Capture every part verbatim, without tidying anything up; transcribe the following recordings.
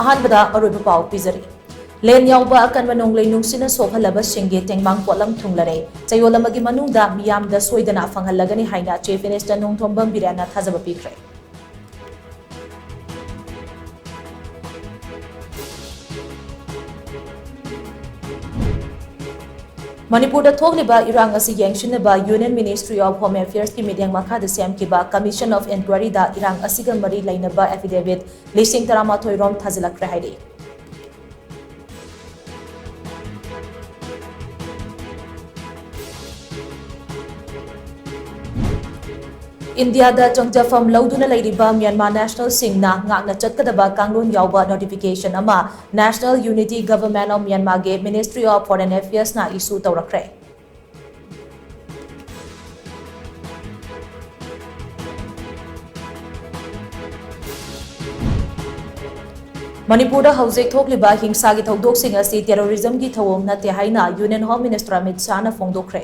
ꯑꯍꯥꯟꯕꯗ ꯑꯔꯣꯏꯕ ꯄꯥꯎ ꯄꯤꯖꯔꯤ꯫ ꯂꯦꯟ ꯌꯥꯎꯕ ꯑꯀꯟꯕ ꯅꯣꯡꯂꯩ ꯅꯨꯡꯁꯤꯠꯅ ꯁꯣꯛꯍꯜꯂꯕꯁꯤꯡꯒꯤ ꯇꯦꯡꯕꯥꯡ ꯄꯣꯠꯂꯝ ꯊꯨꯡꯂꯔꯦ꯫ ꯆꯌꯣꯜ ꯑꯃꯒꯤ ꯃꯅꯨꯡꯗ ꯃꯤꯌꯥꯝꯗ ꯁꯣꯏꯗꯅ ꯐꯪꯍꯜꯂꯒꯅꯤ ꯍꯥꯏꯅ Chief Minister ꯅꯣꯡꯊꯣꯝꯕꯝ ꯕꯤꯔꯦꯟꯅ ꯊꯥꯖꯕ ꯄꯤꯈ꯭ꯔꯦ꯫ ꯃꯅꯤꯄꯨꯔꯗ ꯊꯣꯛꯂꯤꯕ ꯏꯔꯥꯡ ꯑꯁꯤ ꯌꯦꯡꯁꯤꯟꯅꯕ Union Ministry of Home Affairs ꯀꯤ ꯃꯤꯠꯌꯦꯡ ꯃꯈꯥꯗ ꯁꯦꯝꯈꯤꯕ Commission of Inquiry ꯗ ꯏꯔꯥꯡ ꯑꯁꯤꯒ ꯃꯔꯤ ꯂꯩꯅꯕ affidavit ꯂꯤꯁꯤꯡ ꯇꯔꯥꯃꯥꯊꯣꯏ ꯔꯣꯝ ꯊꯥꯖꯤꯜꯂꯛꯈ꯭ꯔꯦ ꯍꯥꯏꯔꯤ꯫ ꯏꯟꯗꯤꯌꯥꯗ ꯆꯪꯖꯐꯝ ꯂꯧꯗꯨꯅ ꯂꯩꯔꯤꯕ ꯃ꯭ꯌꯥꯟꯃꯥꯔ national ꯁꯤꯡꯅ ꯉꯥꯛꯅ ꯆꯠꯀꯗꯕ ꯀꯥꯡꯂꯣꯟ ꯌꯥꯎꯕ notification ꯑꯃ National Unity Government of Myanmar ꯒꯤ Ministry of Foreign Affairs ꯅ issue ꯇꯧꯔꯛꯈ꯭ꯔꯦ꯫ ꯃꯅꯤꯄꯨꯔꯗ ꯍꯧꯖꯤꯛ ꯊꯣꯛꯂꯤꯕ ꯍꯤꯡꯁꯥꯒꯤ ꯊꯧꯗꯣꯛꯁꯤꯡ ꯑꯁꯤ terrorism ꯒꯤ ꯊꯧꯑꯣꯡ ꯅꯠꯇꯦ ꯍꯥꯏꯅ Union Home Minister ꯑꯃꯤꯠ ꯁꯥꯍꯅ ꯐꯣꯡꯗꯣꯛꯈ꯭ꯔꯦ꯫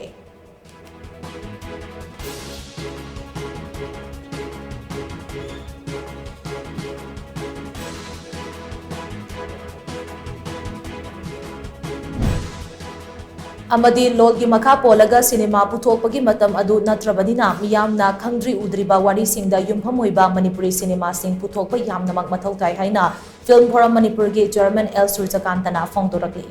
ꯑꯃꯗꯤ ꯂꯣꯜꯒꯤ ꯃꯈꯥ ꯄꯣꯜꯂꯒ ꯁꯤꯅꯦꯃꯥ ꯄꯨꯊꯣꯛꯄꯒꯤ ꯃꯇꯝ ꯑꯗꯨ ꯅꯠꯇ꯭ꯔꯕꯅꯤꯅ, ꯃꯤꯌꯥꯝꯅ ꯈꯪꯗ꯭ꯔꯤ ꯎꯗ꯭ꯔꯤꯕ ꯋꯥꯔꯤꯁꯤꯡꯗ ꯌꯨꯝꯐꯝ ꯑꯣꯏꯕ ꯃꯅꯤꯄꯨꯔꯤ ꯁꯤꯅꯦꯃꯥꯁꯤꯡ ꯄꯨꯊꯣꯛꯄ ꯌꯥꯝꯅꯃꯛ ꯃꯊꯧ ꯇꯥꯏ ꯍꯥꯏꯅ Film Forum ꯃꯅꯤꯄꯨꯔꯒꯤ chairman ꯑꯦꯜ ꯁꯨꯔꯖꯀꯥꯟꯇꯅ ꯐꯣꯡꯗꯣꯔꯛꯂꯤ꯫